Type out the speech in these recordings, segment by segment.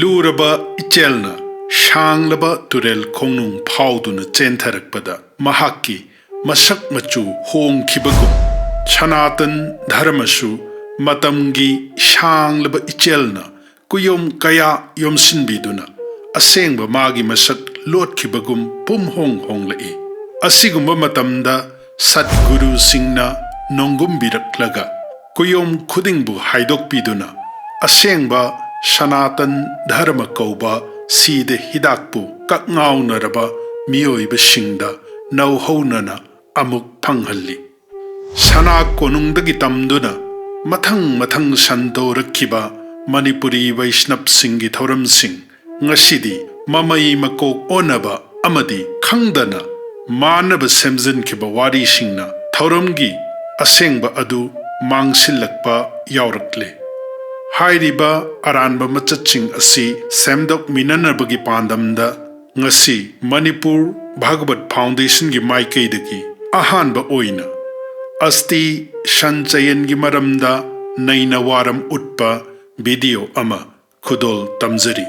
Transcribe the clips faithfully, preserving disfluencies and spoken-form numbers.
ꯂꯨꯔꯕ ꯏꯆꯦꯜꯅ ꯁꯥꯡꯂꯕ ꯇꯨꯔꯦꯜ ꯈꯣꯡꯅꯨꯡ ꯐꯥꯎꯗꯨꯅ ꯆꯦꯟꯊꯔꯛꯄꯗ ꯃꯍꯥꯛꯀꯤ ꯃꯁꯛ ꯃꯆꯨ ꯍꯣꯡꯈꯤꯕꯒꯨꯝ, ꯁꯅꯥꯇꯟ ꯙꯔꯃꯁꯨ ꯃꯇꯝꯒꯤ ꯁꯥꯡꯂꯕ ꯏꯆꯦꯜꯅ ꯀꯨꯌꯣꯝ ꯀꯌꯥ ꯌꯣꯝꯁꯤꯟꯕꯤꯗꯨꯅ ꯑꯁꯦꯡꯕ ꯃꯥꯒꯤ ꯃꯁꯛ ꯂꯣꯠꯈꯤꯕꯒꯨꯝ ꯄꯨꯝꯍꯣꯡ ꯍꯣꯡꯂꯛꯏ꯫ ꯑꯁꯤꯒꯨꯝꯕ ꯃꯇꯝꯗ ꯁꯠꯒꯨꯔꯨꯁꯤꯡꯅ ꯅꯣꯡꯒꯨꯝꯕꯤꯔꯛꯂꯒ ꯀꯨꯌꯣꯝ ꯈꯨꯗꯤꯡꯕꯨ ꯍꯥꯏꯗꯣꯛꯄꯤꯗꯨꯅ ꯑꯁꯦꯡꯕ ꯁꯅꯥꯇꯟ ꯙꯔꯃ ꯀꯧꯕ ꯁꯤꯗ ꯍꯤꯗꯥꯛꯄꯨ ꯀꯛꯉꯥꯎꯅꯔꯕ ꯃꯤꯑꯣꯏꯕꯁꯤꯡꯗ ꯅꯧꯍꯧꯅꯅ ꯑꯃꯨꯛ ꯐꯪꯍꯜꯂꯤ꯫ ꯁꯅꯥ ꯀꯣꯅꯨꯡꯗꯒꯤ ꯇꯝꯗꯨꯅ ꯃꯊꯪ ꯃꯊꯪ ꯁꯟꯗꯣꯔꯛꯈꯤꯕ ꯃꯅꯤꯄꯨꯔꯤ ꯋꯩꯁꯅꯞꯁꯤꯡꯒꯤ ꯊꯧꯔꯝꯁꯤꯡ ꯉꯁꯤꯗꯤ ꯃꯃꯩ ꯃꯀꯣꯛ ꯑꯣꯟꯅꯕ ꯑꯃꯗꯤ ꯈꯪꯗꯅ ꯃꯥꯟꯅꯕ ꯁꯦꯝꯖꯤꯟꯈꯤꯕ ꯋꯥꯔꯤꯁꯤꯡꯅ ꯊꯧꯔꯝꯒꯤ ꯑꯁꯦꯡꯕ ꯑꯗꯨ ꯃꯥꯡꯁꯤꯜꯂꯛꯄ ꯌꯥꯎꯔꯛꯂꯦ꯫ ꯍꯥꯏꯔꯤꯕ ꯑꯔꯥꯟꯕ ꯃꯆꯠꯁꯤꯡ ꯑꯁꯤ ꯁꯦꯝꯗꯣꯛꯃꯤꯟꯅꯅꯕꯒꯤ ꯄꯥꯟꯗꯝꯗ ꯉꯁꯤ ꯃꯅꯤꯄꯨꯔ ꯚꯥꯒꯕꯠ ꯐꯥꯎꯟꯗꯦꯁꯟꯒꯤ ꯃꯥꯏꯀꯩꯗꯒꯤ ꯑꯍꯥꯟꯕ ꯑꯣꯏꯅ ꯑꯁꯇꯤ ꯁꯟꯆꯌꯟꯒꯤ ꯃꯔꯝꯗ ꯅꯩꯅ ꯋꯥꯔꯝ ꯎꯠꯄ ꯚꯤꯗꯤꯑꯣ ꯑꯃ ꯈꯨꯗꯣꯜ ꯇꯝꯖꯔꯤ꯫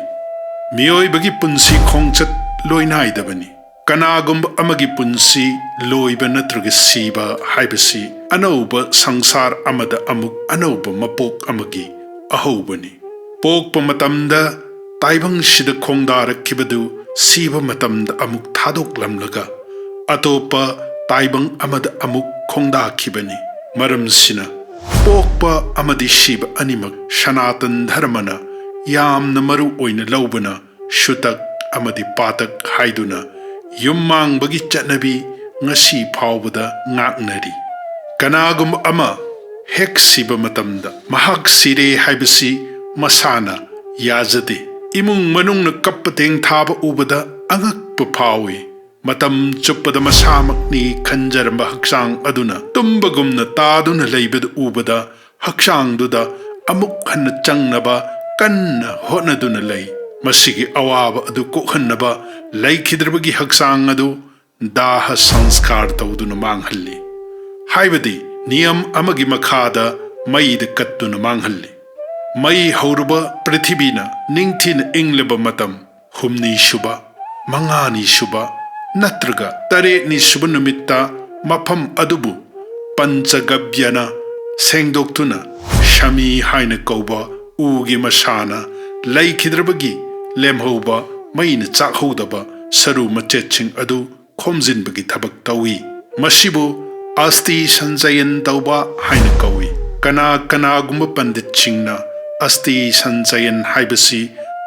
ꯃꯤꯑꯣꯏꯕꯒꯤ ꯄꯨꯟꯁꯤ ꯈꯣꯡꯆꯠ ꯂꯣꯏꯅꯥꯏꯗꯕꯅꯤ꯫ ꯀꯅꯥꯒꯨꯝꯕ ꯑꯃꯒꯤ ꯄꯨꯟꯁꯤ ꯂꯣꯏꯕ ꯅꯠꯇ꯭ꯔꯒ ꯁꯤꯕ ꯍꯥꯏꯕꯁꯤ ꯑꯅꯧꯕ ꯁꯪꯁꯥꯔ ꯑꯃꯗ ꯑꯃꯨꯛ ꯑꯅꯧꯕ ꯃꯄꯣꯛ ꯑꯃꯒꯤ ꯑꯍꯧꯕꯅꯤ꯫ ꯄꯣꯛꯄ ꯃꯇꯝꯗ ꯇꯥꯏꯕꯪꯁꯤꯗ ꯈꯣꯡꯗꯥꯔꯛꯈꯤꯕꯗꯨ ꯁꯤꯕ ꯃꯇꯝꯗ ꯑꯃꯨꯛ ꯊꯥꯗꯣꯛꯂꯝꯂꯒ ꯑꯇꯣꯞꯄ ꯇꯥꯏꯕꯪ ꯑꯃꯗ ꯑꯃꯨꯛ ꯈꯣꯡꯗꯥꯈꯤꯕꯅꯤ꯫ ꯃꯔꯝꯁꯤꯅ ꯄꯣꯛꯄ ꯑꯃꯗꯤ ꯁꯤꯕ ꯑꯅꯤꯃꯛ ꯁꯅꯥꯇꯟ ꯙꯔꯃꯅ ꯌꯥꯝꯅ ꯃꯔꯨ ꯑꯣꯏꯅ ꯂꯧꯕꯅ ꯁꯨꯇꯛ ꯑꯃꯗꯤ ꯄꯥꯇꯛ ꯍꯥꯏꯗꯨꯅ ꯌꯨꯝꯃꯥꯡꯕꯒꯤ ꯆꯠꯅꯕꯤ ꯉꯁꯤ ꯐꯥꯎꯕꯗ ꯉꯥꯛꯅꯔꯤ꯫ ꯀꯅꯥꯒꯨꯝꯕ ꯑꯃ ꯍꯦꯛ ꯁꯤꯕ ꯃꯇꯝꯗ ꯃꯍꯥꯛ ꯁꯤꯔꯦ ꯍꯥꯏꯕꯁꯤ ꯃꯁꯥꯅ ꯌꯥꯖꯗꯦ꯫ ꯏꯃꯨꯡ ꯃꯅꯨꯡꯅ ꯀꯞꯄ ꯇꯦꯡꯊꯥꯕ ꯎꯕꯗ ꯑꯉꯛꯄ ꯐꯥꯎꯏ꯫ ꯃꯇꯝ ꯆꯨꯞꯄꯗ ꯃꯁꯥꯃꯛꯅꯤ ꯈꯟꯖꯔꯝꯕ ꯍꯛꯆꯥꯡ ꯑꯗꯨꯅ ꯇꯨꯝꯕꯒꯨꯝꯅ ꯇꯥꯗꯨꯅ ꯂꯩꯕꯗꯨ ꯎꯕꯗ ꯍꯛꯆꯥꯡꯗꯨꯗ ꯑꯃꯨꯛ ꯍꯟꯅ ꯆꯪꯅꯕ ꯀꯟꯅ ꯍꯣꯠꯅꯗꯨꯅ ꯂꯩ꯫ ꯃꯁꯤꯒꯤ ꯑꯋꯥꯕ ꯑꯗꯨ ꯀꯣꯛꯍꯟꯅꯕ ꯂꯩꯈꯤꯗ꯭ꯔꯕꯒꯤ ꯍꯛꯆꯥꯡ ꯑꯗꯨ ꯗꯥꯍ ꯁꯪꯁꯀꯥꯔ ꯇꯧꯗꯨꯅ ꯃꯥꯡꯍꯜꯂꯤ꯫ ꯍꯥꯏꯕꯗꯤ ꯅꯤꯌꯝ ꯑꯃꯒꯤ ꯃꯈꯥꯗ ꯃꯩꯗ ꯀꯠꯇꯨꯅ ꯃꯥꯡꯍꯜꯂꯤ꯫ ꯃꯩ ꯍꯧꯔꯨꯕ ꯄ꯭ꯔꯤꯊꯤꯕꯤꯅ ꯅꯤꯡꯊꯤꯅ ꯏꯪꯂꯕ ꯃꯇꯝ, ꯍꯨꯝꯅꯤ ꯁꯨꯕ, ꯃꯉꯥꯅꯤ ꯁꯨꯕ ꯅꯠꯇ꯭ꯔꯒ ꯇꯔꯦꯠꯅꯤ ꯁꯨꯕ ꯅꯨꯃꯤꯠꯇ ꯃꯐꯝ ꯑꯗꯨꯕꯨ ꯄꯟꯆꯒꯕ꯭ꯌꯅ ꯁꯦꯡꯗꯣꯛꯇꯨꯅ ꯁꯃꯤ ꯍꯥꯏꯅ ꯀꯧꯕ ꯎꯒꯤ ꯃꯁꯥꯅ ꯂꯩꯈꯤꯗ꯭ꯔꯕꯒꯤ ꯂꯦꯝꯍꯧꯕ ꯃꯩꯅ ꯆꯥꯛꯍꯧꯗꯕ ꯁꯔꯨ ꯃꯆꯦꯠꯁꯤꯡ ꯑꯗꯨ ꯈꯣꯝꯖꯤꯟꯕꯒꯤ ꯊꯕꯛ ꯇꯧꯏ꯫ ꯃꯁꯤꯕꯨ ꯑꯁꯇꯤ ꯁꯟꯆꯌꯟ ꯇꯧꯕ ꯍꯥꯏꯅ ꯀꯧꯏ꯫ ꯀꯅꯥ ꯀꯅꯥꯒꯨꯝꯕ ꯄꯟꯗꯤꯠꯁꯤꯡꯅ ꯑꯁꯇꯤ ꯁꯟꯆꯌꯟ ꯍꯥꯏꯕꯁꯤ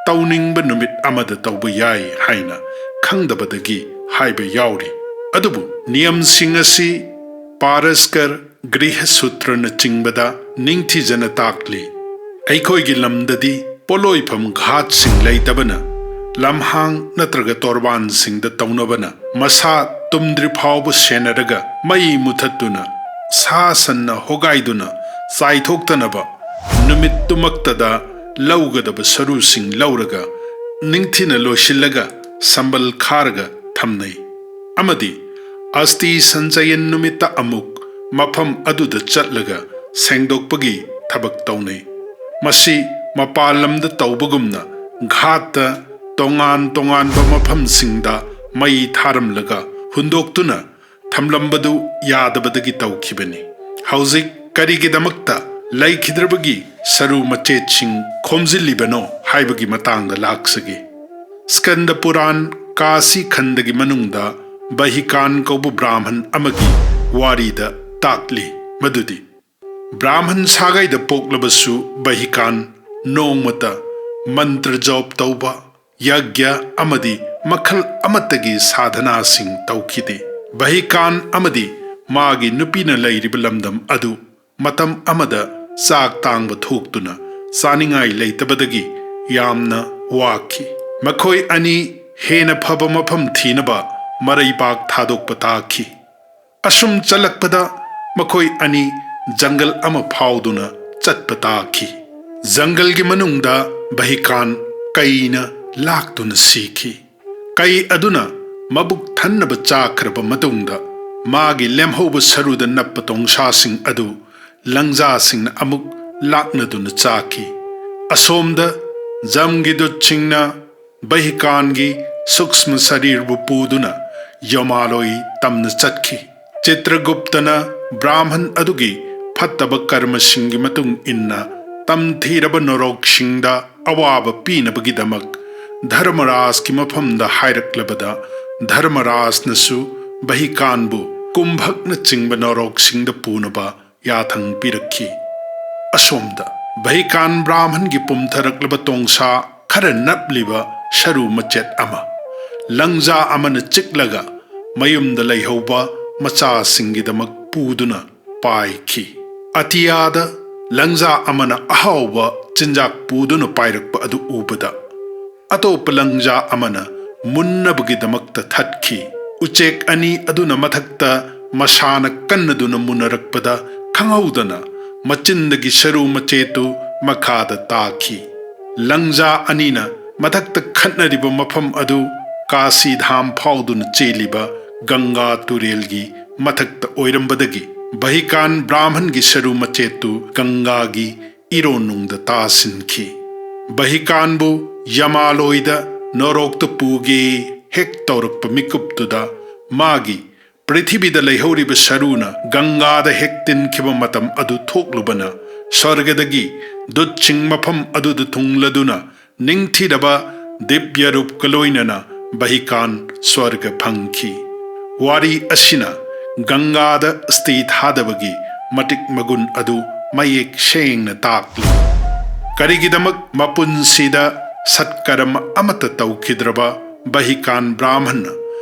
ꯇꯧꯅꯤꯡꯕ ꯅꯨꯃꯤꯠ ꯑꯃꯗ ꯇꯧꯕ ꯌꯥꯏ ꯍꯥꯏꯅ ꯈꯪꯗꯕꯗꯒꯤ ꯍꯥꯏꯕ ꯌꯥꯎꯔꯤ꯫ ꯑꯗꯨꯕꯨ ꯅꯤꯌꯝꯁꯤꯡ ꯑꯁꯤ ꯄꯥꯔꯁꯀꯔ, ꯒ꯭ꯔꯤꯍ ꯁꯨꯇ꯭ꯔꯅꯆꯤꯡꯕꯗ ꯅꯤꯡꯊꯤꯖꯅ ꯇꯥꯛꯂꯤ꯫ ꯑꯩꯈꯣꯏꯒꯤ ꯂꯝꯗꯗꯤ ꯄꯣꯠꯂꯣꯏꯐꯝ ꯘꯥꯠꯁꯤꯡ ꯂꯩꯇꯕꯅ ꯂꯝꯍꯥꯡ ꯅꯠꯇ꯭ꯔꯒ ꯇꯣꯔꯕꯥꯟꯁꯤꯡꯗ ꯇꯧꯅꯕꯅ ꯃꯁꯥ ꯇꯨꯝꯗ꯭ꯔꯤ ꯐꯥꯎꯕ ꯁꯦꯟꯅꯔꯒ ꯃꯩ ꯃꯨꯊꯠꯇꯨꯅ ꯁꯥ ꯁꯟꯅ ꯍꯣꯒꯥꯏꯗꯨꯅ ꯆꯥꯏꯊꯣꯛꯇꯅꯕ ꯅꯨꯃꯤꯠꯇꯨꯃꯛꯇꯗ ꯂꯧꯒꯗꯕ ꯁꯔꯨꯁꯤꯡ ꯂꯧꯔꯒ ꯅꯤꯡꯊꯤꯅ ꯂꯣꯏꯁꯤꯜꯂꯒ ꯁꯝꯕꯜ ꯈꯥꯔꯒ ꯊꯝꯅꯩ꯫ ꯑꯃꯗꯤ ꯑꯁꯇꯤ ꯁꯟꯆꯌꯟ ꯅꯨꯃꯤꯠꯇ ꯑꯃꯨꯛ ꯃꯐꯝ ꯑꯗꯨꯗ ꯆꯠꯂꯒ ꯁꯦꯡꯗꯣꯛꯄꯒꯤ ꯊꯕꯛ ꯇꯧꯅꯩ꯫ ꯃꯁꯤ ꯃꯄꯥꯟ ꯂꯝꯗ ꯇꯧꯕꯒꯨꯝꯅ ꯘꯥꯠꯇ ꯇꯣꯉꯥꯟ ꯇꯣꯉꯥꯟꯕ ꯃꯐꯝꯁꯤꯡꯗ ꯃꯩ ꯊꯥꯔꯝꯂꯒ ꯍꯨꯟꯗꯣꯛꯇꯨꯅ ꯊꯝꯂꯝꯕꯗꯨ ꯌꯥꯗꯕꯗꯒꯤ ꯇꯧꯈꯤꯕꯅꯤ꯫ ꯍꯧꯖꯤꯛ ꯀꯔꯤꯒꯤꯗꯃꯛꯇ ꯂꯩꯈꯤꯗ꯭ꯔꯕꯒꯤ ꯁꯔꯨ ꯃꯆꯦꯠꯁꯤꯡ ꯈꯣꯝꯖꯤꯜꯂꯤꯕꯅꯣ ꯍꯥꯏꯕꯒꯤ ꯃꯇꯥꯡꯗ ꯂꯥꯛꯆꯒꯦ꯫ ꯁ꯭ꯀꯟꯗ ꯄꯨꯔꯥꯟ ꯀꯥꯁꯤ ꯈꯟꯗꯒꯤ ꯃꯅꯨꯡꯗ ꯕꯍꯤꯀꯥꯟ ꯀꯧꯕ ꯕ꯭ꯔꯥꯍꯃꯟ ꯑꯃꯒꯤ ꯋꯥꯔꯤꯗ ꯇꯥꯛꯂꯤ ꯃꯗꯨꯗꯤ ꯕ꯭ꯔꯥꯍꯃꯟ ꯁꯥꯒꯩꯗ ꯄꯣꯛꯂꯕꯁꯨ ꯕꯍꯤꯀꯥꯟ ꯅꯣꯡꯃꯇ ꯃꯟꯇ꯭ꯔ ꯖꯣꯞ ꯇꯧꯕ, ꯌꯒ꯭ꯌ ꯑꯃꯗꯤ ꯃꯈꯜ ꯑꯃꯠꯇꯒꯤ ꯁꯥꯙꯅꯥꯁꯤꯡ ꯇꯧꯈꯤꯗꯦ꯫ ꯕꯍꯤꯀꯥꯟ ꯑꯃꯗꯤ ꯃꯥꯒꯤ ꯅꯨꯄꯤꯅ ꯂꯩꯔꯤꯕ ꯂꯝꯗꯝ ꯑꯗꯨ ꯃꯇꯝ ꯑꯃꯗ ꯆꯥꯛ ꯇꯥꯡꯕ ꯊꯣꯛꯇꯨꯅ ꯆꯥꯅꯤꯡꯉꯥꯏ ꯂꯩꯇꯕꯗꯒꯤ ꯌꯥꯝꯅ ꯋꯥꯈꯤ꯫ ꯃꯈꯣꯏ ꯑꯅꯤ ꯍꯦꯟꯅ ꯐꯕ ꯃꯐꯝ ꯊꯤꯅꯕ ꯃꯔꯩꯕꯥꯛ ꯊꯥꯗꯣꯛꯄ ꯇꯥꯈꯤ꯫ ꯑꯁꯨꯝ ꯆꯠꯂꯛꯄꯗ ꯃꯈꯣꯏ ꯑꯅꯤ ꯖꯪꯒꯜ ꯑꯃ ꯐꯥꯎꯗꯨꯅ ꯆꯠꯄ ꯇꯥꯈꯤ꯫ ꯖꯪꯒꯜꯒꯤ ꯃꯅꯨꯡꯗ ꯕꯍꯤꯀꯥꯟ ꯀꯩꯅ ꯂꯥꯛꯇꯨꯅ ꯁꯤꯈꯤ꯫ ꯀꯩ ꯑꯗꯨꯅ ꯃꯕꯨꯛ ꯊꯟꯅꯕ ꯆꯥꯈ꯭ꯔꯕ ꯃꯇꯨꯡꯗ, ꯃꯥꯒꯤ ꯂꯦꯝꯍꯧꯕ ꯁꯔꯨꯗ ꯅꯞꯄ ꯇꯣꯡꯁꯥꯁꯤꯡ ꯑꯗꯨ ꯂꯪꯖꯥꯁꯤꯡꯅ ꯑꯃꯨꯛ ꯂꯥꯛꯅꯗꯨꯅ ꯆꯥꯈꯤ꯫ ꯑꯁꯣꯝꯗ ꯖꯝꯒꯤ ꯗꯨꯠꯁꯤꯡꯅ ꯕꯍꯤꯀꯥꯟꯒꯤ ꯁꯨꯛꯁꯃ ꯁꯔꯤꯔꯕꯨ ꯄꯨꯗꯨꯅ ꯌꯃꯥꯂꯣꯏ ꯇꯝꯅ ꯆꯠꯈꯤ꯫ ꯆꯤꯇ꯭ꯔꯒꯨꯞꯇꯅ ꯕ꯭ꯔꯥꯍꯃꯟ ꯑꯗꯨꯒꯤ ꯐꯠꯇꯕ ꯀꯔꯃꯁꯤꯡꯒꯤ ꯃꯇꯨꯡ ꯏꯟꯅ ꯇꯝꯊꯤꯔꯕ ꯅꯣꯔꯣꯛꯁꯤꯡꯗ ꯑꯋꯥꯕ ꯄꯤꯅꯕꯒꯤꯗꯃꯛ ꯙꯔꯃꯔꯥꯖꯀꯤ ꯃꯐꯝꯗ ꯍꯥꯏꯔꯛꯂꯕꯗ, ꯙꯔꯃꯔꯥꯖꯅꯁꯨ ꯕꯍꯤꯀꯥꯟꯕꯨ ꯀꯨꯝꯚꯛꯅꯆꯤꯡꯕ ꯅꯣꯔꯣꯛꯁꯤꯡꯗ ꯄꯨꯅꯕ ꯌꯥꯊꯪ ꯄꯤꯔꯛꯈꯤ꯫ ꯑꯁꯣꯝꯗ ꯚꯩꯀꯥꯟ ꯕ꯭ꯔꯥꯍꯃꯟꯒꯤ ꯄꯨꯝꯊꯔꯛꯂꯕ ꯇꯣꯡꯁꯥ ꯈꯔ ꯅꯞꯂꯤꯕ ꯁꯔꯨ ꯃꯆꯦꯠ ꯑꯃ ꯂꯪꯖꯥ ꯑꯃꯅ ꯆꯤꯛꯂꯒ ꯃꯌꯨꯝꯗ ꯂꯩꯍꯧꯕ ꯃꯆꯥꯁꯤꯡꯒꯤꯗꯃꯛ ꯄꯨꯗꯨꯅ ꯄꯥꯏꯈꯤ꯫ ꯑꯇꯤꯌꯥꯗ ꯂꯪꯖꯥ ꯑꯃꯅ ꯑꯍꯥꯎꯕ ꯆꯤꯟꯖꯥꯛ ꯄꯨꯗꯨꯅ ꯄꯥꯏꯔꯛꯄ ꯑꯗꯨ ꯎꯕꯗ, ꯑꯇꯣꯞꯄ ꯂꯪꯖꯥ ꯑꯃꯅ ꯃꯨꯟꯅꯕꯒꯤꯗꯃꯛꯇ ꯊꯠꯈꯤ꯫ ꯎꯆꯦꯛ ꯑꯅꯤ ꯑꯗꯨꯅ ꯃꯊꯛꯇ ꯃꯁꯥꯅ ꯀꯟꯅꯗꯨꯅ ꯃꯨꯟꯅꯔꯛꯄꯗ ꯈꯪꯍꯧꯗꯅ ꯃꯆꯤꯟꯗꯒꯤ ꯁꯔꯨ ꯃꯆꯦꯠꯇꯨ ꯃꯈꯥꯗ ꯇꯥꯈꯤ꯫ ꯂꯪꯖꯥ ꯑꯅꯤꯅ ꯃꯊꯛꯇ ꯈꯠꯅꯔꯤꯕ ꯃꯐꯝ ꯑꯗꯨ ꯀꯥꯁꯤꯙꯥꯝ ꯐꯥꯎꯗꯨꯅ ꯆꯦꯜꯂꯤꯕ ꯒꯪꯒꯥ ꯇꯨꯔꯦꯜꯒꯤ ꯃꯊꯛꯇ ꯑꯣꯏꯔꯝꯕꯗꯒꯤ ꯚꯍꯤꯀꯥꯟ ꯕ꯭ꯔꯥꯍꯃꯟꯒꯤ ꯁꯔꯨ ꯃꯆꯦꯠꯇꯨ ꯒꯪꯒꯥꯒꯤ ꯏꯔꯣꯟꯅꯨꯡꯗ ꯇꯥꯁꯤꯟꯈꯤ꯫ ꯚꯍꯤꯀꯥꯟꯕꯨ ꯌꯃꯥꯂꯣꯏꯗ ꯅꯣꯔꯣꯛꯇ ꯄꯨꯒꯦ ꯍꯦꯛ ꯇꯧꯔꯛꯄ ꯃꯤꯀꯨꯞꯇꯨꯗ ꯃꯥꯒꯤ ꯄ꯭ꯔꯤꯊꯤꯕꯤꯗ ꯂꯩꯍꯧꯔꯤꯕ ꯁꯔꯨꯅ ꯒꯪꯒꯥꯗ ꯍꯦꯛ ꯇꯤꯟꯈꯤꯕ ꯃꯇꯝ ꯑꯗꯨ ꯊꯣꯛꯂꯨꯕꯅ, ꯁ꯭ꯋꯔꯒꯗꯒꯤ ꯗꯨꯠꯁꯤꯡ ꯃꯐꯝ ꯑꯗꯨꯗ ꯊꯨꯡꯂꯗꯨꯅ ꯅꯤꯡꯊꯤꯔꯕ ꯗꯤꯕ꯭ꯌ ꯔꯨꯞꯀ ꯂꯣꯏꯅꯅ ꯚꯍꯤꯀꯥꯟ ꯁ꯭ꯋꯔꯒ ꯐꯪꯈꯤ꯫ ꯋꯥꯔꯤ ꯑꯁꯤꯅ ꯒꯪꯒꯥꯗ ꯑꯁꯇꯤ ꯊꯥꯗꯕꯒꯤ ꯃꯇꯤꯛ ꯃꯒꯨꯟ ꯑꯗꯨ ꯃꯌꯦꯛ ꯁꯦꯡꯅ ꯇꯥꯛꯂꯤ꯫ ꯀꯔꯤꯒꯤꯗꯃꯛ ꯃꯄꯨꯟꯁꯤꯗ ꯁꯠꯀꯔꯃ ꯑꯃꯠꯇ ꯇꯧꯈꯤꯗ꯭ꯔꯕ ꯚꯍꯤꯀꯥꯟ ꯕ꯭ꯔꯥꯍꯃꯟꯅ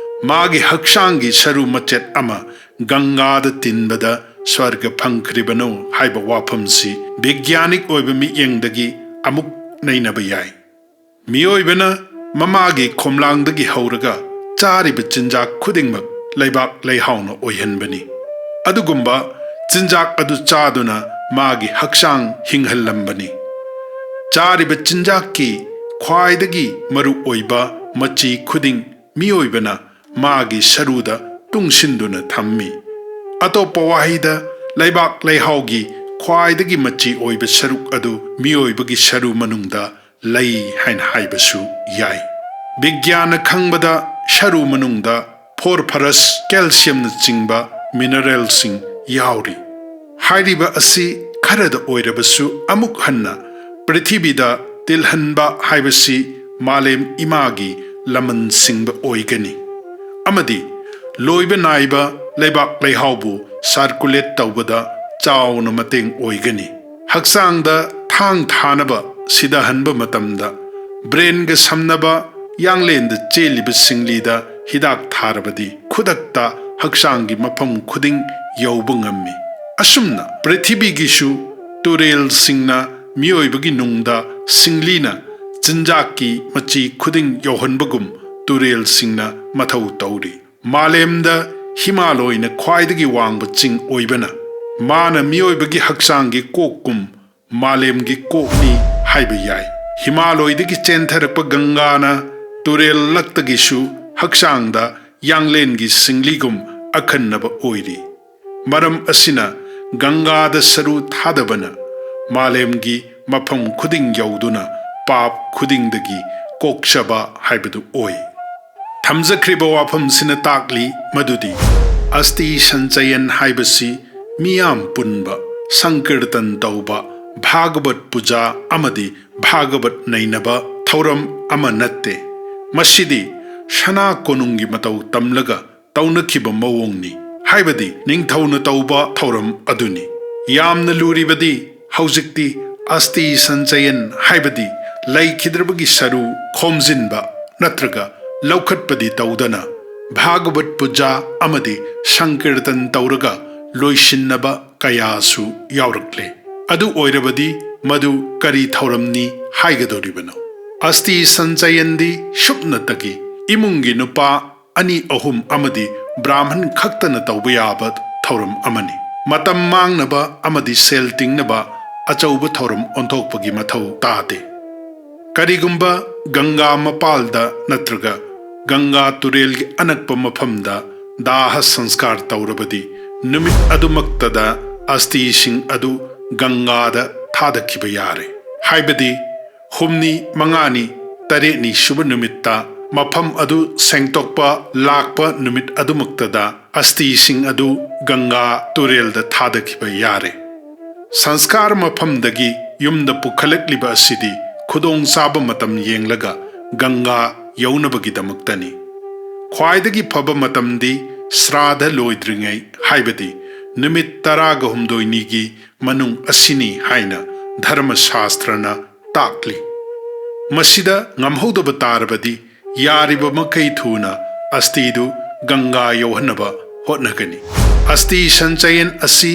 ꯃꯥꯒꯤ ꯍꯛꯆꯥꯡꯒꯤ ꯁꯔꯨ ꯃꯆꯦꯠ ꯑꯃ ꯒꯪꯒꯥꯗ ꯇꯤꯟꯕꯗ ꯁ꯭ꯋꯔꯒ ꯐꯪꯈ꯭ꯔꯤꯕꯅꯣ ꯍꯥꯏꯕ ꯋꯥꯐꯝꯁꯤ ꯕꯤꯒ꯭ꯌꯥꯅꯤꯛ ꯑꯣꯏꯕ ꯃꯤꯠꯌꯦꯡꯗꯒꯤ ꯑꯃꯨꯛ ꯅꯩꯅꯕ ꯌꯥꯏ꯫ ꯃꯤꯑꯣꯏꯕꯅ ꯃꯃꯥꯒꯤ ꯈꯣꯝꯂꯥꯡꯗꯒꯤ ꯍꯧꯔꯒ ꯆꯥꯔꯤꯕ ꯆꯤꯟꯖꯥꯛ ꯈꯨꯗꯤꯡꯃꯛ ꯂꯩꯕꯥꯛ ꯂꯩꯍꯥꯎꯅ ꯑꯣꯏꯍꯟꯕꯅꯤ꯫ ꯑꯗꯨꯒꯨꯝꯕ ꯆꯤꯟꯖꯥꯛ ꯑꯗꯨ ꯆꯥꯗꯨꯅ ꯃꯥꯒꯤ ꯍꯛꯆꯥꯡ ꯍꯤꯡꯍꯜꯂꯝꯕꯅꯤ꯫ ꯆꯥꯔꯤꯕ ꯆꯤꯟꯖꯥꯛꯀꯤ ꯈ꯭ꯋꯥꯏꯗꯒꯤ ꯃꯔꯨ ꯑꯣꯏꯕ ꯃꯆꯤ ꯈꯨꯗꯤꯡ ꯃꯤꯑꯣꯏꯕꯅ ꯃꯥꯒꯤ ꯁꯔꯨꯗ ꯇꯨꯡꯁꯤꯟꯗꯨꯅ ꯊꯝꯃꯤ꯫ ꯑꯇꯣꯞꯄ ꯋꯥꯍꯩꯗ, ꯂꯩꯕꯥꯛ ꯂꯩꯍꯥꯎꯒꯤ ꯈ꯭ꯋꯥꯏꯗꯒꯤ ꯃꯆꯤ ꯑꯣꯏꯕ ꯁꯔꯨꯛ ꯑꯗꯨ ꯃꯤꯑꯣꯏꯕꯒꯤ ꯁꯔꯨ ꯃꯅꯨꯡꯗ ꯂꯩ ꯍꯥꯏꯅ ꯍꯥꯏꯕꯁꯨ ꯌꯥꯏ꯫ ꯕꯤꯒ꯭ꯌꯥꯟꯅ ꯈꯪꯕꯗ, ꯁꯔꯨ ꯃꯅꯨꯡꯗ ꯐꯣꯔꯐꯔꯁ, ꯀꯦꯜꯁꯤꯌꯝꯅꯆꯤꯡꯕ ꯃꯤꯅꯔꯦꯜꯁꯤꯡ ꯌꯥꯎꯔꯤ꯫ ꯍꯥꯏꯔꯤꯕ ꯑꯁꯤ ꯈꯔꯗ ꯑꯣꯏꯔꯕꯁꯨ ꯑꯃꯨꯛ ꯍꯟꯅ ꯄ꯭ꯔꯤꯊꯤꯕꯤꯗ ꯇꯤꯜꯍꯟꯕ ꯍꯥꯏꯕꯁꯤ ꯃꯥꯂꯦꯝ ꯏꯃꯥꯒꯤ ꯂꯃꯟ ꯁꯤꯡꯕ ꯑꯣꯏꯒꯅꯤ꯫ ꯑꯃꯗꯤ ꯂꯣꯏꯕ ꯅꯥꯏꯕ ꯂꯩꯕꯥꯛ ꯂꯩꯍꯥꯎꯕꯨ ꯁꯥꯔꯀꯨꯂꯦꯠ ꯇꯧꯕꯗ ꯆꯥꯎꯅ ꯃꯇꯦꯡ ꯑꯣꯏꯒꯅꯤ꯫ ꯍꯛꯆꯥꯡꯗ ꯊꯥꯡ ꯊꯥꯅꯕ ꯁꯤꯗꯍꯟꯕ ꯃꯇꯝꯗ, ꯕ꯭ꯔꯦꯟꯒ ꯁꯝꯅꯕ ꯌꯥꯡꯂꯦꯟꯗ ꯆꯦꯜꯂꯤꯕ ꯁꯤꯡꯂꯤꯗ ꯍꯤꯗꯥꯛ ꯊꯥꯔꯕꯗꯤ, ꯈꯨꯗꯛꯇ ꯍꯛꯆꯥꯡꯒꯤ ꯃꯐꯝ ꯈꯨꯗꯤꯡ ꯌꯧꯕ ꯉꯝꯃꯤ꯫ ꯑꯁꯨꯝꯅ ꯄ꯭ꯔꯤꯊꯤꯕꯤꯒꯤꯁꯨ ꯇꯨꯔꯦꯜꯁꯤꯡꯅ ꯃꯤꯑꯣꯏꯕꯒꯤ ꯅꯨꯡꯗ ꯁꯤꯡꯂꯤꯅ ꯆꯤꯟꯖꯥꯛꯀꯤ ꯃꯆꯤ ꯈꯨꯗꯤꯡ ꯌꯧꯍꯟꯕꯒꯨꯝ, ꯇꯨꯔꯦꯜꯁꯤꯡꯅ ꯃꯊꯧ ꯇꯧꯔꯤ꯫ ꯃꯥꯂꯦꯝꯗ ꯍꯤꯃꯥꯂꯣꯏꯅ ꯈ꯭ꯋꯥꯏꯗꯒꯤ ꯋꯥꯡꯕ ꯆꯤꯡ ꯑꯣꯏꯕꯅ, ꯃꯥꯅ ꯃꯤꯑꯣꯏꯕꯒꯤ ꯍꯛꯆꯥꯡꯒꯤ ꯀꯣꯛꯀꯨꯝ ꯃꯥꯂꯦꯝꯒꯤ ꯀꯣꯛꯅꯤ ꯍꯥꯏꯕ ꯌꯥꯏ꯫ ꯍꯤꯃꯥꯂꯣꯏꯗꯒꯤ ꯆꯦꯟꯊꯔꯛꯄ ꯒꯪꯒꯥꯅ ꯇꯨꯔꯦꯜ ꯂꯛꯇꯒꯤꯁꯨ ꯍꯛꯆꯥꯡꯗ ꯌꯥꯡꯂꯦꯟꯒꯤ ꯁꯤꯡꯂꯤꯒꯨꯝ ꯑꯈꯟꯅꯕ ꯑꯣꯏꯔꯤ꯫ ꯃꯔꯝ ꯑꯁꯤꯅ ꯒꯪꯒꯥꯗ ꯁꯔꯨ ꯊꯥꯗꯕꯅ ꯃꯥꯂꯦꯝꯒꯤ ꯃꯐꯝ ꯈꯨꯗꯤꯡ ꯌꯧꯗꯨꯅ ꯄꯥꯞ ꯈꯨꯗꯤꯡꯗꯒꯤ ꯀꯣꯛꯆꯕ ꯍꯥꯏꯕꯗꯨ ꯑꯣꯏ꯫ ꯊꯝꯖꯈ꯭ꯔꯤꯕ ꯋꯥꯐꯝꯁꯤꯅ ꯇꯥꯛꯂꯤ ꯃꯗꯨꯗꯤ ꯑꯁꯇꯤ ꯁꯟꯆꯌꯟ ꯍꯥꯏꯕꯁꯤ ꯃꯤꯌꯥꯝ ꯄꯨꯟꯕ, ꯁꯪꯀꯤꯔꯇꯟ ꯇꯧꯕ, ꯚꯥꯒꯕꯠ ꯄꯨꯖꯥ ꯑꯃꯗꯤ ꯚꯥꯒꯕꯠ ꯅꯩꯅꯕ ꯊꯧꯔꯝ ꯑꯃ ꯅꯠꯇꯦ꯫ ꯃꯁꯤꯗꯤ ꯁꯅꯥ ꯀꯣꯅꯨꯡꯒꯤ ꯃꯇꯧ ꯇꯝꯂꯒ ꯇꯧꯅꯈꯤꯕ ꯃꯑꯣꯡꯅꯤ, ꯍꯥꯏꯕꯗꯤ ꯅꯤꯡꯊꯧꯅ ꯇꯧꯕ ꯊꯧꯔꯝ ꯑꯗꯨꯅꯤ꯫ ꯌꯥꯝꯅ ꯂꯨꯔꯤꯕꯗꯤ ꯍꯧꯖꯤꯛꯇꯤ ꯑꯁꯇꯤ ꯁꯟꯆꯌꯟ, ꯍꯥꯏꯕꯗꯤ ꯂꯩꯈꯤꯗ꯭ꯔꯕꯒꯤ ꯁꯔꯨ ꯈꯣꯝꯖꯤꯟꯕ ꯅꯠꯇ꯭ꯔꯒ ꯂꯧꯈꯠꯄꯗꯤ ꯇꯧꯗꯅ, ꯚꯥꯒꯕꯠ ꯄꯨꯖꯥ ꯑꯃꯗꯤ ꯁꯪꯀꯤꯔꯇꯟ ꯇꯧꯔꯒ ꯂꯣꯏꯁꯤꯟꯅꯕ ꯀꯌꯥꯁꯨ ꯌꯥꯎꯔꯛꯂꯦ꯫ ꯑꯗꯨ ꯑꯣꯏꯔꯕꯗꯤ ꯃꯗꯨ ꯀꯔꯤ ꯊꯧꯔꯝꯅꯤ ꯍꯥꯏꯒꯗꯧꯔꯤꯕꯅꯣ? ꯑꯁꯇꯤ ꯁꯟꯆꯌꯟꯗꯤ ꯁꯨꯞꯅꯇꯒꯤ ꯏꯃꯨꯡꯒꯤ ꯅꯨꯄꯥ ꯑꯅꯤ ꯑꯍꯨꯝ ꯑꯃꯗꯤ ꯕ꯭ꯔꯥꯍꯃꯟ ꯈꯛꯇꯅ ꯇꯧꯕ ꯌꯥꯕ ꯊꯧꯔꯝ ꯑꯃꯅꯤ꯫ ꯃꯇꯝ ꯃꯥꯡꯅꯕ ꯑꯃꯗꯤ ꯁꯦꯜ ꯇꯤꯡꯅꯕ ꯑꯆꯧꯕ ꯊꯧꯔꯝ ꯑꯣꯟꯊꯣꯛꯄꯒꯤ ꯃꯊꯧ ꯇꯥꯗꯦ꯫ ꯀꯔꯤꯒꯨꯝꯕ ꯒꯪꯒꯥ ꯃꯄꯥꯜꯗ ꯅꯠꯇ꯭ꯔꯒ ꯒꯪꯒꯥ ꯇꯨꯔꯦꯜꯒꯤ ꯑꯅꯛꯄ ꯃꯐꯝꯗ ꯗꯥꯍ ꯁꯪꯁꯀꯥꯔ ꯇꯧꯔꯕꯗꯤ, ꯅꯨꯃꯤꯠ ꯑꯗꯨꯃꯛꯇꯗ ꯑꯁꯇꯤꯁꯤꯡ ꯑꯗꯨ ꯒꯪꯒꯥꯗ ꯊꯥꯗꯈꯤꯕ ꯌꯥꯔꯦ꯫ ꯍꯥꯏꯕꯗꯤ, ꯍꯨꯝꯅꯤ, ꯃꯉꯥꯅꯤ, ꯇꯔꯦꯠꯅꯤ ꯁꯨꯕ ꯅꯨꯃꯤꯠꯇ ꯃꯐꯝ ꯑꯗꯨ ꯁꯦꯡꯗꯣꯛꯄ ꯂꯥꯛꯄ ꯅꯨꯃꯤꯠ ꯑꯗꯨꯃꯛꯇꯗ ꯑꯁꯇꯤꯁꯤꯡ ꯑꯗꯨ ꯒꯪꯒꯥ ꯇꯨꯔꯦꯜꯗ ꯊꯥꯗꯈꯤꯕ ꯌꯥꯔꯦ꯫ ꯁꯪꯁꯀꯥꯔ ꯃꯐꯝꯗꯒꯤ ꯌꯨꯝꯗ ꯄꯨꯈꯠꯂꯛꯂꯤꯕ ꯑꯁꯤꯗꯤ ꯈꯨꯗꯣꯡꯆꯥꯕ ꯃꯇꯝ ꯌꯦꯡꯂꯒ ꯒꯪꯒꯥ ꯌꯧꯅꯕꯒꯤꯗꯃꯛꯇꯅꯤ꯫ ꯈ꯭ꯋꯥꯏꯗꯒꯤ ꯐꯕ ꯃꯇꯝꯗꯤ ꯁ꯭ꯔꯥꯙ ꯂꯣꯏꯗ꯭ꯔꯤꯉꯩ, ꯍꯥꯏꯕꯗꯤ ꯅꯨꯃꯤꯠ ꯇꯔꯥꯒ ꯍꯨꯝꯗꯣꯏꯅꯤꯒꯤ ꯃꯅꯨꯡ ꯑꯁꯤꯅꯤ ꯍꯥꯏꯅ ꯙꯔꯃ ꯁꯥꯁꯇ꯭ꯔꯅ ꯇꯥꯛꯂꯤ꯫ ꯃꯁꯤꯗ ꯉꯝꯍꯧꯗꯕ ꯇꯥꯔꯕꯗꯤ, ꯌꯥꯔꯤꯕ ꯃꯈꯩ ꯊꯨꯅ ꯑꯁꯇꯤꯗꯨ ꯒꯪꯒꯥ ꯌꯧꯍꯟꯅꯕ ꯍꯣꯠꯅꯒꯅꯤ꯫ ꯑꯁꯇꯤ ꯁꯟꯆꯌꯟ ꯑꯁꯤ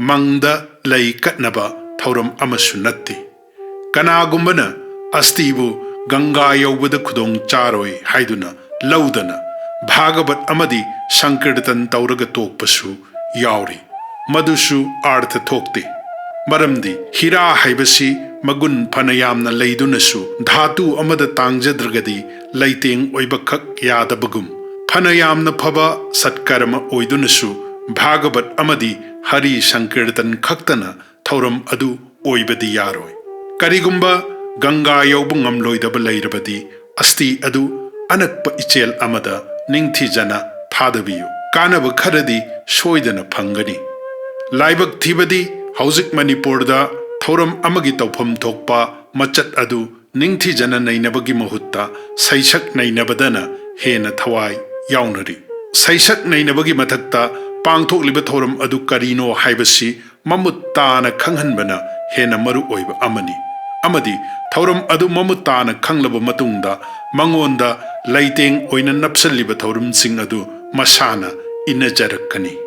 ꯃꯪꯗ ꯂꯩ ꯀꯠꯅꯕ ꯊꯧꯔꯝ ꯑꯃꯁꯨ ꯅꯠꯇꯦ꯫ ꯀꯅꯥꯒꯨꯝꯕꯅ ꯑꯁꯇꯤꯕꯨ ꯒꯪꯒꯥ ꯌꯧꯕꯗ ꯈꯨꯗꯣꯡ ꯆꯥꯔꯣꯏ ꯍꯥꯏꯗꯨꯅ ꯂꯧꯗꯅ ꯚꯥꯒꯕꯠ ꯑꯃꯗꯤ ꯁꯪꯀꯤꯔꯇꯟ ꯇꯧꯔꯒ ꯇꯣꯛꯄꯁꯨ ꯌꯥꯎꯔꯤ꯫ ꯃꯗꯨꯁꯨ ꯑꯥꯔꯊ ꯊꯣꯛꯇꯦ꯫ ꯃꯔꯝꯗꯤ ꯍꯤꯔꯥ ꯍꯥꯏꯕꯁꯤ ꯃꯒꯨꯟ ꯐꯅ ꯌꯥꯝꯅ ꯂꯩꯗꯨꯅꯁꯨ ꯙꯥꯇꯨ ꯑꯃꯗ ꯇꯥꯡꯖꯗ꯭ꯔꯒꯗꯤ ꯂꯩꯇꯦꯡ ꯑꯣꯏꯕꯈꯛ ꯌꯥꯗꯕꯒꯨꯝ, ꯐꯅ ꯌꯥꯝꯅ ꯐꯕ ꯁꯠꯀꯔꯃ ꯑꯣꯏꯗꯨꯅꯁꯨ ꯚꯥꯒꯕꯠ ꯑꯃꯗꯤ ꯍꯔꯤ ꯁꯪꯀꯤꯔꯇꯟ ꯈꯛꯇꯅ ꯊꯧꯔꯝ ꯑꯗꯨ ꯑꯣꯏꯕꯗꯤ ꯌꯥꯔꯣꯏ꯫ ꯀꯔꯤꯒꯨꯝꯕ ꯒꯪꯒꯥ ꯌꯧꯕ ꯉꯝꯂꯣꯏꯗꯕ ꯂꯩꯔꯕꯗꯤ, ꯑꯁꯇꯤ ꯑꯗꯨ ꯑꯅꯛꯄ ꯏꯆꯦꯜ ꯑꯃꯗ ꯅꯤꯡꯊꯤꯖꯅ ꯊꯥꯗꯕꯤꯌꯨ꯫ ꯀꯥꯟꯅꯕ ꯈꯔꯗꯤ ꯁꯣꯏꯗꯅ ꯐꯪꯒꯅꯤ꯫ ꯂꯥꯏꯕꯛ ꯊꯤꯕꯗꯤ, ꯍꯧꯖꯤꯛ ꯃꯅꯤꯄꯨꯔꯗ ꯊꯧꯔꯝ ꯑꯃꯒꯤ ꯇꯧꯐꯝ ꯊꯣꯛꯄ ꯃꯆꯠ ꯑꯗꯨ ꯅꯤꯡꯊꯤꯖꯅ ꯅꯩꯅꯕꯒꯤ ꯃꯍꯨꯠꯇ ꯁꯩꯁꯛ ꯅꯩꯅꯕꯗꯅ ꯍꯦꯟꯅ ꯊꯋꯥꯏ ꯌꯥꯎꯅꯔꯤ꯫ ꯁꯩꯁꯛ ꯅꯩꯅꯕꯒꯤ ꯃꯊꯛꯇ ꯄꯥꯡꯊꯣꯛꯂꯤꯕ ꯊꯧꯔꯝ ꯑꯗꯨ ꯀꯔꯤꯅꯣ ꯍꯥꯏꯕꯁꯤ ꯃꯃꯨꯠ ꯇꯥꯅ ꯈꯪꯍꯟꯕꯅ ꯍꯦꯟꯅ ꯃꯔꯨ ꯑꯣꯏꯕ ꯑꯃꯅꯤ꯫ ꯑꯃꯗꯤ ꯊꯧꯔꯝ ꯑꯗꯨ ꯃꯃꯨꯠ ꯇꯥꯅ ꯈꯪꯂꯕ ꯃꯇꯨꯡꯗ, ꯃꯉꯣꯟꯗ ꯂꯩꯇꯦꯡ ꯑꯣꯏꯅ ꯅꯞꯁꯜꯂꯤꯕ ꯊꯧꯔꯝꯁꯤꯡ ꯑꯗꯨ ꯃꯁꯥꯅ ꯏꯟꯅꯖꯔꯛꯀꯅꯤ꯫